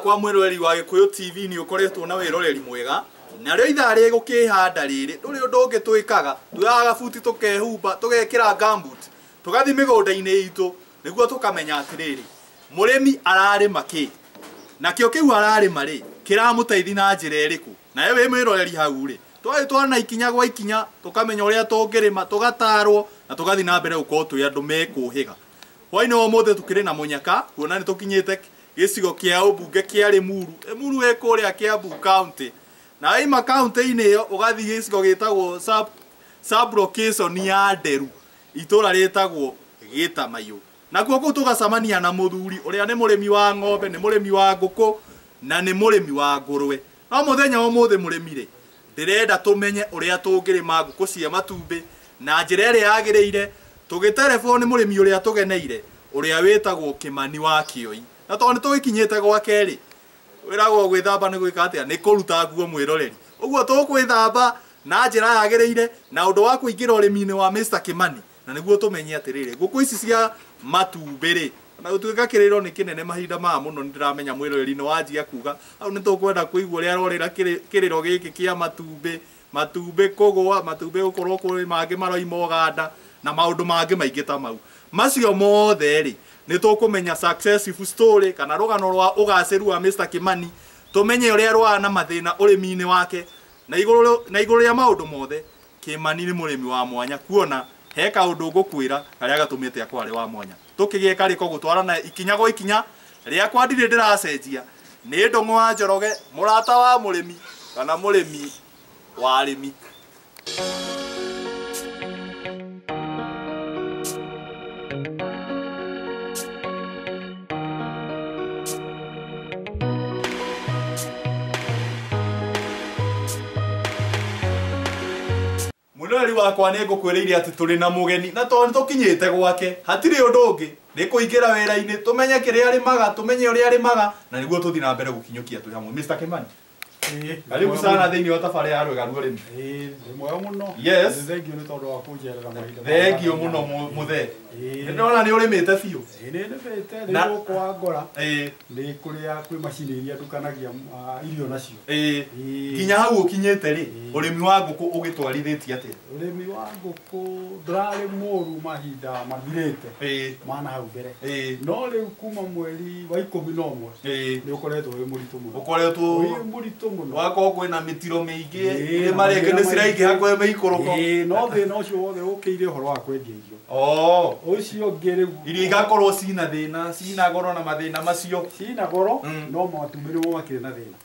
Wakwa mwĩroreri wa Gĩkũyũ TV nĩ ũkoretwo na wĩroreri mwega narĩo ithaa rĩgũkĩhanda rĩrĩ ndũrĩ ũndũ ũngĩ twĩkaga tuoyaga gabuti tũkehumba tũgekĩra gumboot tũgathiĩ mĩgũnda-inĩ itũ nĩguo tũkamenya atĩrĩrĩ mũrĩmi ararĩma kĩ nakĩo kĩu ararĩma rĩ kĩramũteithia na njĩra ĩrĩkũ nawe wĩ mwĩroreri hau rĩ twagĩtwarana ikinya gwa ikinya tũkamenya ũrĩa tũngĩrĩma tũgatarwo na tũgathiĩ na mbere gũkorwo twĩ andũ mekũhĩga. Hwaĩ-inĩ wa ũmũthĩ tũkĩrĩ na mũnyaka kuona nĩ tũkinyĩte gĩcigo kĩa ũmbunge kĩa Limuru. Limuru ĩ kũrĩa Kiambu County na waima county-inĩ ĩyo ũgathiĩ gĩcigo gĩtagwo sub location ya Nderu itũra rĩtagwo Gĩtamaiyũ. Nakuo kũu tũgacemania na mũthuri ũrĩa nĩ mũrĩmi wa ng'ombe, nĩ mũrĩmi wa ngũkũ na nĩ mũrĩmi wa ngũrwe. No mũthenya wa ũmũthĩ mũrĩmi rĩ ndĩrenda tũmenye ũrĩa tũngĩrĩma ngũkũ cia matumbĩ na njĩra ĩrĩa yagĩrĩire tũgĩterebwo nĩ mũrĩmi ũrĩa tũgeneire ũrĩa wĩtagwo Kĩmani wa Kĩoi. Na tondũ nĩ tũgĩkinyĩte gwake rĩ wĩragwo gwĩthamba nĩ gwĩka atĩa nĩ kũruta nguo mwĩroreri. Ũguo tũkwĩthamba na njĩra yagĩrĩire na ũndũ wa kũingĩra ũrĩmi-inĩ wa Mr. Kĩmani na nĩguo tũmenye atĩrĩrĩ ngũkũ ici cia matumbĩ rĩ na gũtuĩka kĩrĩro nĩ kĩnene mahinda maya mũno nĩ ndĩramenya mwĩroreri nĩ wanjia kuga hau nĩ tũkwenda kũigua ũrĩa arorĩra kĩrĩro gĩkĩ kĩa matumbĩ matumbĩ kũgũa matumbĩ gũkorwo kũrĩ mangĩ maroima Ũganda na maũndũ mangĩ maingĩ ta mau macio mothe rĩ nĩ tũkũmenya successful story kana rũgano rwa ũgacĩru wa Mr. Kĩmani tũmenye ũrĩa arũaga na mathĩna ũrĩmi-inĩ wake na igũrũ rĩa maũndũ mothe Kĩmani nĩ mũrĩmi wa mwanya kuona he kaũndũ ngũkwĩra karĩa gatũmĩte akorwo arĩ wa mwanya tũkĩgĩe karĩko gũtwarana ikinya gwa ikinya rĩakwa ndirĩ ndĩracenjia nĩ Ndũng'ũ wa Njoroge mũrata wa mũrĩmi kana mũrĩmi wa arĩmi. Mwĩroreri wakwa nĩ ngũkwĩrĩire atĩ tũrĩ na mũgeni na tondũ nĩ tũkinyĩte gwake hatirĩ ũndũ ũngĩ nĩ kũingĩra wĩra-inĩ tũmenye kĩrĩa arĩmaga tũmenye ũrĩa arĩmaga na nĩguo tũthiĩ na mbere gũkinyũkia twĩ hamwe. Mr. Kĩmani, karibu sana thĩinĩ wa tabarĩra ya Rwĩga Rwa Ũrĩmi. Nĩ mwega mũno. Yes. Thengiũ nĩ tondũ wa kũnjerera mahinda. Thengiũ mũno mũthee. Nĩ ndĩrona nĩ ũrĩmĩte biũ. Nĩ nĩmĩte nĩ gũkũ Angora. Nĩ kũrĩa kwĩ macini iria ndukanagia irio nacio. Nginya hau ũkinyĩte rĩ ũrĩmi wa ngũkũ ũgĩtwarithĩtie atĩa? Ũrĩmi wa ngũkũ ndũrarĩ mũru mahinda mathirĩte mana hau mbere. No rĩu kuma mweri wa 11 nĩ ũkoretwo wĩ mũritũ mũno. Ũkoretwo wĩ mũritũ mũno. Wakorwo kwĩna mĩtiro mĩingĩ irĩma rĩngĩ nĩ ciraingĩha kwĩ mĩikũrũko. No thĩna ũcio wothe ũkĩire ũhoro wa kwendia irio. Ũcio ũngĩ rĩu irio igakorwo cina thĩna cina goro na mathĩna macio cina goro no matumbĩ nĩmo makĩrĩ na thĩna.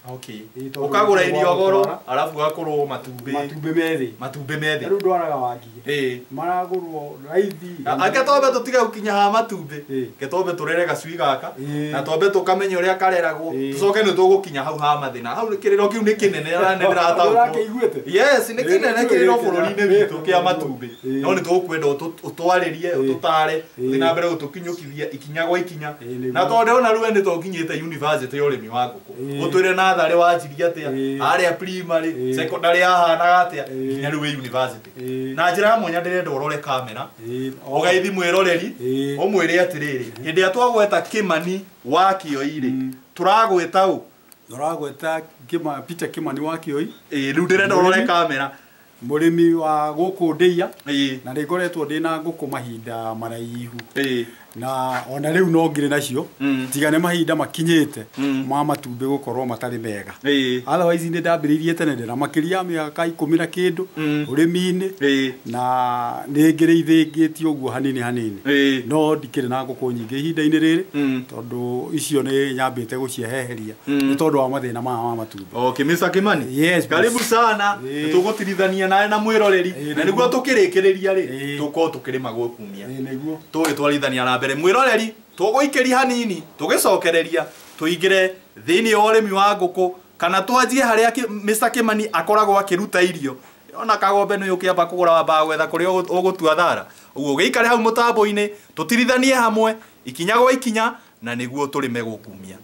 Ũkagũra irio goro arabu ũgakorwo matumbĩ methĩ matumbĩ methĩ rĩu ndwaraga wangigĩ maragũrwo raithi. Ake twambe tũtige gũkinya ha matumbĩ ke twambe tũrere gacui gaka na twambe tũkamenya ũrĩa kareragwo tũcoke nĩ tũgũkinya hau ha mathĩna hau kĩrĩro kĩu nĩ kĩnene na nĩ ndĩrataũkwo. Yes, nĩ kĩnene kĩrĩro bũrũri-inĩ witũ kĩa matumbĩ no nĩ tũkwenda ũtwarĩrie ũtũtare ũthiĩ na mbere gũtũkinyũkithia ikinya gwa ikinya na tondũ ndĩrona rĩu we nĩ tũkinyĩte university ya ũrĩmi wa ngũkũ ũtwĩre natharĩ wanjirie atĩa harĩa primary secondary yahanaga atĩa nginya rĩu wĩ university. Na njĩra ya mwanya ndĩrenda ũrore kamera ũgaithi mwĩroreri ũmwĩre atĩrĩrĩ hĩndĩ ĩrĩa twagweta Kĩmani wa Kĩoi rĩ tũragweta ũ? Tũragweta Peter Kĩmani wa Kĩoi. Rĩu ndĩrenda ũrore kamera mũrĩmi wa gũkũ Ndĩia na nĩ ngoretwo ndĩna ngũkũ mahinda maraihu na ona rĩu no ngĩrĩ nacio tiga nĩ mahinda makinyĩte ma matumbĩ gũkorwo matarĩ mega. Otherwise nĩ ndambĩrĩirie tene ndĩna makĩria mĩaka 10 na kĩndũ ũrĩmi-inĩ na nĩ ngĩrĩithĩtie ũguo hanini hanini no ndikĩrĩ na ngũkũ nyingĩ ihinda-inĩ rĩrĩ tondũ icio nĩ nyambĩte gũcieheheria nĩ tondũ wa mathĩna maya ma matumbĩ. Okay, Mr. Kĩmani. Yes, karibu sana. Tũgũtirithania nawe na mwĩroreri na nĩguo tũkĩrĩkĩrĩria rĩ tũkorwo tũkĩrĩma gũkumia nĩguo tũgĩtwarithania na mbere mwĩroreri tũgũikĩria hanini tũgĩcokereria tũingĩre thĩinĩ wa ũrĩmi wa ngũkũ kana twanjie harĩa Mr. Kĩmani akoragwo akĩruta irio ona kagombe nĩ ũkĩamba kũgũra wambaga gwetha kũrĩa ũgũtua thara ũguo gĩikare hau mũtambo-inĩ tũtirithanie hamwe ikinya gwa ikinya na nĩguo tũrĩme gũkumia.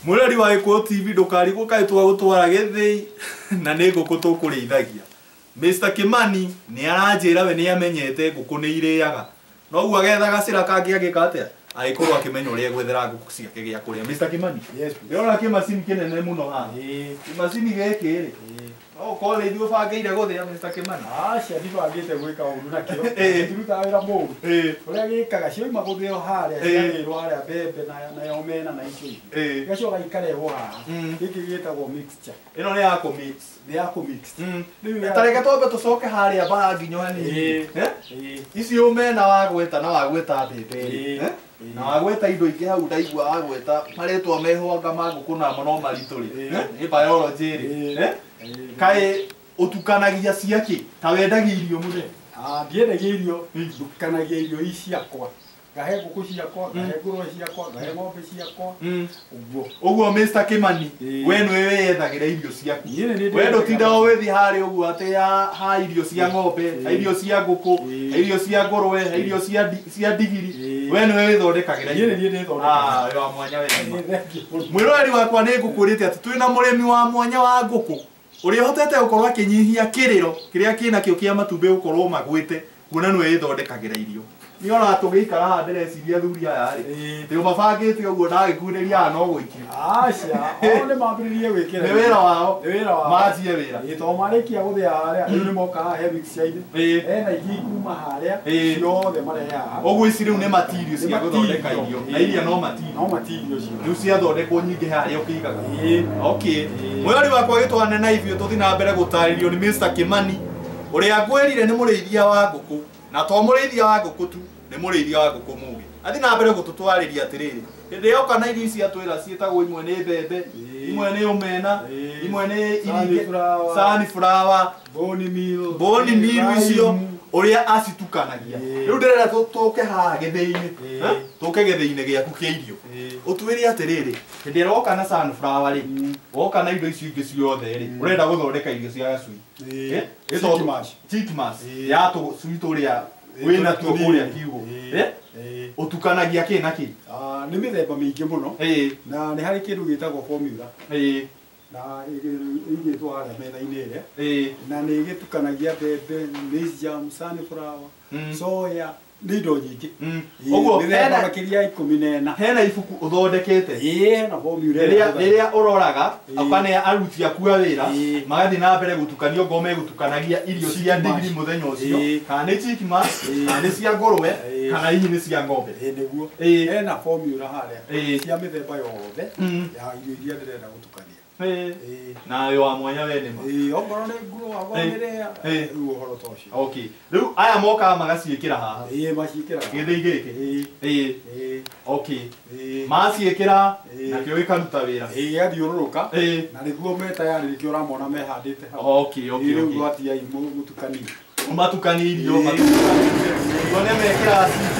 Mwĩrori wa Gĩkũyũ TV ndũkarigwo kaĩ twagũtwara gĩthĩi na nĩ ngũkũ tũkũrĩithagia. Mr. Kimani nĩ aranjĩra we nĩ amenyete ngũkũ nĩ irĩaga. Noguo agetha gacĩra kangĩ agĩka atĩa? Agĩkorwo akĩmenya ũrĩa egwethera ngũkũ ciake gĩa kũrĩa. Mr. Kimani. Yes. Ndĩrona kĩmacini kĩnene mũno haha. Kĩmacini gĩkĩ rĩ. No ũkorwo nĩ ithuĩ ũbangĩire gũthĩa Mr. Kimani. Aca ndibangĩte gwĩka ũru nakĩo. Ndirutaga wĩra mũru. Ũrĩa gĩkaga cioima gũthĩo harĩa ciarĩrwo harĩa mbembe na omena na icio ingĩ. Igacoka ikarehwo haha. Gĩkĩ gĩtagwo mixture. Ĩno nĩ ya kũ-mix. Nĩ ya kũ-mix. Ta reke twambe tũcoke harĩa mbara nginyo hanini. Ici omena wagweta na wagweta mbembe. Na wagweta indo ingĩ hau ndaigua wagweta marĩtwa meho anga ma ngũkũ namo no maritũ rĩ. Nĩ biology rĩ. Kaĩ ũtukanagia ciakĩ? Ta wendagia irio mũthee? Ndiendagia irio, ndukanagia irio ici ciakwa. Ngahe ngũkũ ciakwa, ngahe ngũrũwe ciakwa, ngahe ng'ombe ciakwa. Ũguo. Ũguo Mr. Kimani, we nĩwe wĩyethagĩra irio ciaku. We ndũtindaga ũgĩthiĩ harĩa ũguo atĩ ha irio cia ng'ombe, ha irio cia ngũkũ, ha irio cia ngũrũwe, ha irio cia ndigiri. We nĩwe wĩthondekagĩra irio. Niĩ nĩ niĩ ndĩthondekagĩra. Wĩ wa mwanya we. Mwĩroreri wakwa nĩ ngũkwĩrĩte atĩ twĩna mũrĩmi wa mwanya wa ngũkũ ũrĩa ũhotete gũkorwo akĩnyihia kĩrĩro kĩrĩa kĩnakĩo kĩa matumbĩ gũkorwo magwĩte kuona nĩwe wĩthondekagĩra irio. Nĩ ona tũgĩikara haha ndĩreciria athuri aya rĩ, tĩ ũmabangĩte ũguo ndagĩkunĩria haha no gũikia. Aca, o nĩ mambĩrĩrie gwĩkĩra. Nĩ wĩra wao. Nĩ wĩra wao. Manjie wĩra. Tondũ marĩkia gũthĩa harĩa, rĩu nĩ moka haha he mixture-inĩ. Hena ingĩ ikuma harĩa, ciothe marehe haha. Ũguo ici rĩu nĩ material cia gũthondeka irio. Na iria no material. No material cio. Rĩu ciathondekwo nyingĩ harĩa ũkĩigaga. Okay. Mwĩrori wakwa gĩtwane na ithuĩ tũthiĩ na mbere gũtarĩrio nĩ Mr. Kimani ũrĩa ngwĩrire nĩ mũrĩithia wa ngũkũ. Na to mũrĩithia wa ngũkũ tu, nĩ mũrĩithia wa ngũkũ mũgĩ. Athiĩ na mbere gũtũtwarĩria atĩrĩrĩ, hĩndĩ yoka na irio ici atwĩra ciĩtagwo imwe nĩ mbembe, imwe nĩ omena, imwe nĩ sunflower, bone meal icio ũrĩa acitukanagia. Rĩu ndĩrenda tũke haha gĩthĩi-inĩ, tũke gĩthĩi-inĩ gĩaku kĩa irio. Ũtwĩre atĩrĩrĩ, hĩndĩ ĩrĩa woka na sunflower rĩ, woka na indo icio ingĩ ciothe rĩ, ũrenda gũthondeka irio cia gacui. Chick mash. Ya tũcui tũrĩa wĩna tuo kũrĩa kiugũ. Ũtukanagia kĩ na kĩ? Nĩ mĩthemba mĩingĩ mũno. Na nĩ harĩ kĩndũ gĩtagwo formula. Na ĩigĩtwo harĩa metha-inĩ ĩrĩa. Na nĩ ĩgĩtukanagia mbembe, maize jam, sunflower, soya, nĩ indo nyingĩ. Ũguo mĩthemba makĩria 14. Hena ibuku ũthondekete. Hena formula ĩrĩa rĩrĩa ũroraga, ũkanea aruti aku a wĩra, magathiĩ na mbere gũtukania okorwo megũtukanagia irio cia ndigiri mũthenya ũcio, kana nĩ chick mash, kana nĩ cia ngũrũwe, kana hihi nĩ cia ng'ombe. Nĩguo. Hena formula harĩa cia mĩthemba yothe ya irio iria ndĩrenda gũtukania. Na wĩ wa mwanya we nĩ ma. Okorwo nĩ ngũrũwe, okorwo nĩ rĩa, rĩu ũhoro ta ũcio. Okay. Rĩu aya mokaga magaciĩkĩra haha. Maciĩkĩraga. Gĩthĩi gĩkĩ. Okay. Maciĩkĩra nakĩo gĩkaruta wĩra. Gĩgathiũrũrũka. Na nĩguo me tayari nĩkĩo ũramona mehandĩte hau. Okay, okay, Rĩu gwatiai mũtukanie. Matukanie irio, matukanie. Tuone mekĩraga CJ,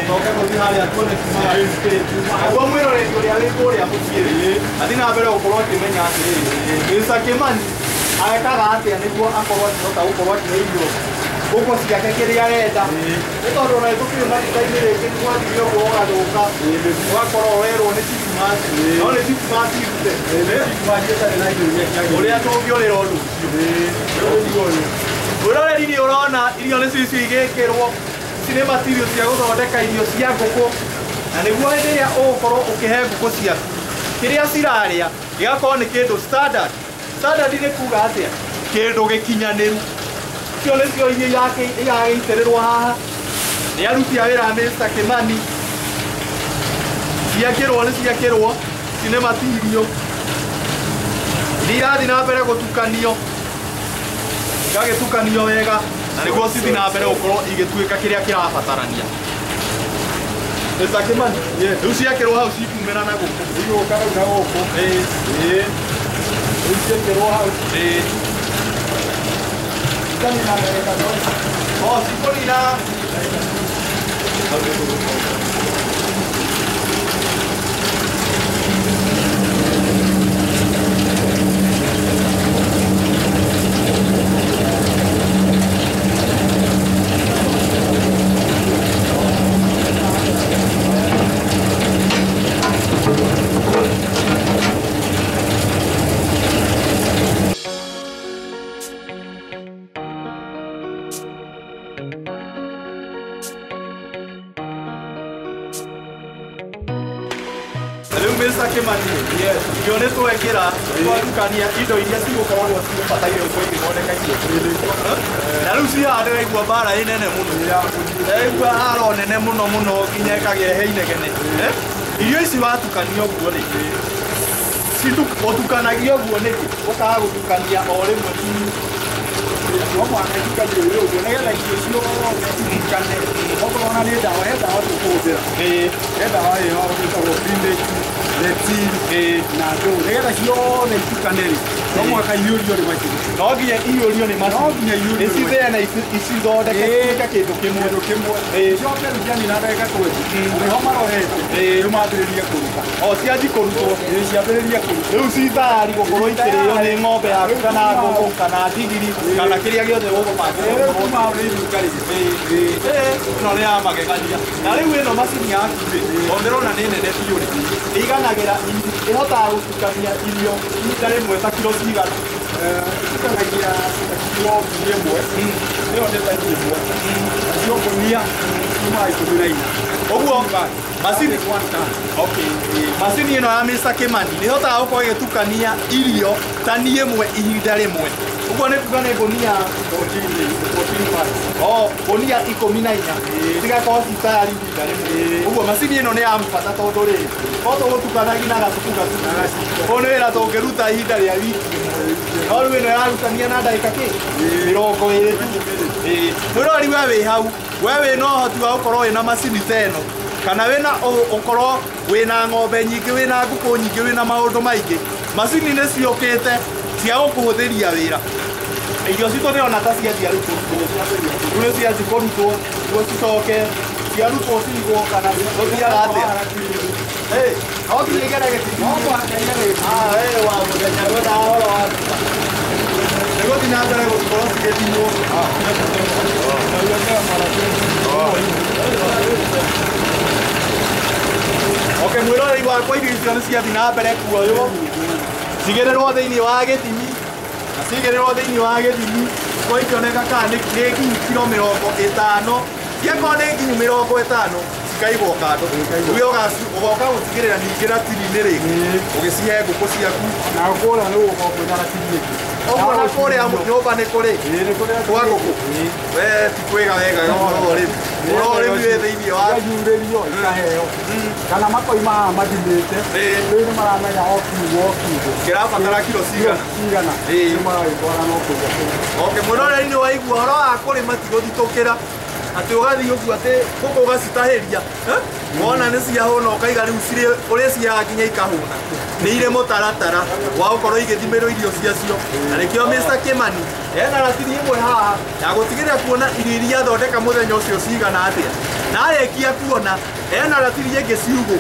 toke gũthiĩ harĩa tuone ciumaga CJ. Naguo mwĩroreri ũrĩa wĩ kũrĩa mũciĩ rĩ, athiĩ na mbere gũkorwo akĩmenya atĩrĩrĩ, Mr. Kimani agekaga atĩa nĩguo akorwo akĩhota gũkorwo akĩhe irio ngũkũ ciake kĩrĩa arenda. Nĩ tondũ ona nĩtũkĩrĩ matuka-inĩ rĩngĩ nĩgwathiĩ ũguo ũgathũka, ũgakorwo ũrerwo nĩ chick mash, no nĩ chick mash irute. Ũrĩa tũngĩũrĩra ũndũ ũcio. Mwĩroreri nĩ ũrona irio nĩ icio igĩkĩrwo, ici nĩ material cia gũthondeka irio cia ngũkũ, na nĩguo hĩndĩ ĩrĩa ũgũkorwo ũkĩhe ngũkũ ciaku kĩrĩa cirarĩa gĩgakorwo nĩ kĩndũ standard. Standard nĩ kuga atĩa? Kĩndũ gĩkinyanĩru. Icio nĩcio irio iragĩitĩrĩrwo haha nĩ aruti a wĩra a Mr. Kimani. Ciakĩrwo nĩ ciakĩrwo, ici nĩ material iria irathiĩ na mbere gũtukanio, igagĩtukanio wega na nĩguo cithiĩ na mbere gũkorwo igĩtuĩka kĩrĩa kĩrabatarania. Mr. Kimani, rĩu ciakĩrwo hau cikumĩra na gũkũ. Igũka rĩu na gũkũ. Rĩu ciekĩrwo hau. Ikanina ndagĩka O, cikũnina. Mr. Kimani. Yes. Irio nĩ twekĩra twatukania indo iria cigũkoragwo cibataire gũkorwo igĩthondeka irio. Na rĩu cihaha ndĩraigua mbara ĩ nene mũno. Ndĩraigua haro nene mũno mũno nginya ĩkagĩa he inegene. Irio ici watukania ũguo rĩ, ũtukanagia ũguo nĩkĩ? Ũkaga gũtukania o rĩmwe tu. No mũhaka itukanie ũrĩ ũguo nĩgetha irio ciothe itukane. Okorwo ona nĩ ndawa, he ndawa tũkũhũthĩra. He ndawa ĩyo ĩtagwo Premix, Retin na ndũ. Nĩgetha ciothe itukane rĩ, no mũhaka ihũrio nĩ macini. No nginya ihũrio nĩ macini. No nginya ihũrio nĩ macini. Icithĩe na icithondeke cituĩke kĩndũ kĩmwe. Kĩndũ kĩmwe. Icoke rĩu cianina ndagĩka 20. Nĩho marorete. Rĩu mambĩrĩrie kũruta. O cianji kũrutwo. Ciambĩrĩrie kũrutwo. Rĩu ci tayari gũkorwo ikĩrĩo nĩ ng'ombe yaku kana ngũkũ kana ndigiri kana kĩrĩa gĩothe ũgũbangĩte. Rĩu kuma hau nĩ iruka rĩ. Ĩno nĩ ya magegania. Na rĩu ĩno macini yaku rĩ, tondũ ndĩrona nĩ nene biũ rĩ, ĩiganagĩra, ĩhotaga gũtukania irio ihinda rĩmwe ta kiro cigana? Ĩtukanagia kiro 1000. Ĩyo nĩ tani ĩmwe. Nacio ngũnia ciumaga 14. Ũguo macini okay. Macini ĩno ya Mr. Kimani nĩ ĩhotaga gũkorwo ĩgĩtukania irio tani ĩmwe ihinda rĩmwe. Ũguo nĩ kuga nĩ ngũnia 14 bags. O ngũnia 14 cigakorwo ci tayari ihinda rĩmwe. Ũguo macini ĩno nĩ ya bata tondũ rĩrĩ, korwo tũgũtukanagia na gacuku gacuku, ũyũ nĩ wĩra tũngĩruta ihinda rĩa wiki ĩmwe. No rĩu ĩno ĩrarutania na ndagĩka kĩ? 20 tu. Mwĩrori we wĩ hau, we wĩna ũhoti wa gũkorwo wĩna macini ta ĩno, kana wĩna ũkorwo wĩna ng'ombe nyingĩ, wĩna ngũkũ nyingĩ, wĩna maũndũ maingĩ, macini nĩ ciũkĩte cia gũkũhũthĩria wĩra. Irio citũ ndĩrona ta cianjia rĩu kũrutwo. Rĩu nĩ cianji kũrutwo, nĩguo cicoke ciarutwo cigwo kana gũthiaga atĩa? No nginya igere gĩtini. No mũhaka igere gĩtini. Wa mũthenya ndwendaga ũhoro wa nduka. Nĩ gũthiĩ na mbere gũkorwo cigĩthimwo. Okay, mwĩroreri wakwa irio icio nĩ ciathiĩ na mbere kuoywo cigĩrĩrwo thĩinĩ wa gĩthimi na cigĩrĩrwo thĩinĩ wa gĩthimi ko ikĩoneka kana nĩ nginyu kiro 50 ciakorwo nĩ nginyu 50 cikaigwo kando. Rĩu ũgoka gũtigĩrĩra ningĩ ratiri-inĩ rĩngĩ ũgĩcihe ngũkũ ciaku. Na kũrĩa nĩ gũgũkorwo kwĩna ratiri ĩngĩ. Ũguo na kũrĩa nyũmba nĩ kũrĩ kwa ngũkũ. We ti kwĩga wega ũhoro wa ũrĩmi. Ũhoro wa ũrĩmi wĩ thĩinĩ wa Ikanyurĩrio ikaheo. Kana makoima haha mathimĩte. Rĩu nĩ maramenya o kiugo o kiugo. Kĩrabatara kiro cigana. Cigana. Nĩ maragĩtwara no kũiga kũu. Okay, mwĩroreri nĩ waigua ũhoro wa kũrĩma ti gũthitũkĩra. Atĩ ũgathiĩ ũguo atĩ ngũkũ ũgacitahĩria. Wona nĩ ciahũna ũkaiga rĩu cirĩ ũrĩa ciaga nginya ikahũna. Nĩ irĩ mũtaratara wa gũkorwo igĩthimĩrwo irio ciacio. Na nĩkĩo Mr. Kimani ena ratiri ĩmwe haha ya gũtigĩrĩra kuona irio iria athondeka mũthenya ũcio cigana atĩa. Na arĩkia kuona ena ratiri ĩngĩ ciugũ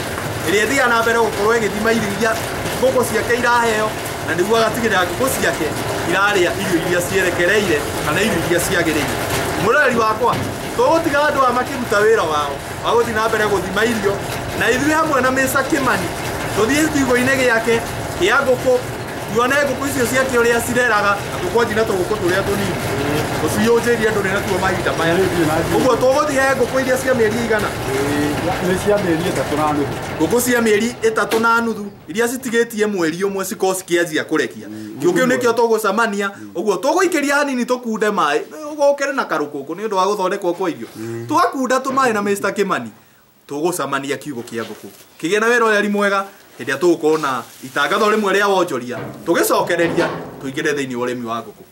ĩrĩa ĩthiaga na mbere gũkorwo ĩgĩthima irio iria ngũkũ ciake iraheo, na nĩguo agatigĩrĩra ngũkũ ciake irarĩa irio iria cierekereire kana irio iria ciagĩrĩire. Mũroreri wakwa, tũgũtiga andũ aya makĩruta wĩra wao wa gũthiĩ na mbere gũthima irio, na ithuĩ hamwe na Mr. Kimani tũthiĩ kiugũ-inĩ gĩake kĩa ngũkũ tuone ngũkũ icio ciake ũrĩa cireraga, na tũkwanjia na tũgũkũ tũrĩa tũnini tũciyũnjĩrie ndũrĩ natuo mahinda maya. Ũguo tũgũthiĩ he ngũkũ iria cia mĩeri igana? Nĩ cia mĩeri 3 na nuthu. Ngũkũ cia mĩeri 3 na nuthu iria citigĩtie mweri ũmwe cikorwo cikĩanjia kũrekia. Kĩu kĩu nĩkĩo tũgũcemania. Ũguo tũgũikĩria hanini tũkunde maĩ, ũgũkĩre na karũkũngũ nĩ ũndũ wa gũthondekwo kwa irio. Tũgakunda tũmaĩ na Mr. Kimani, tũgũcemania kiugũ kĩa ngũkũ. Kĩgĩe na wĩroreri mwega hĩndĩ ĩrĩa tũgũkorwo na itangatho rĩmwe rĩa wonjoria tũgĩcokereria tũingĩre thĩinĩ wa ũrĩmi wa ngũkũ.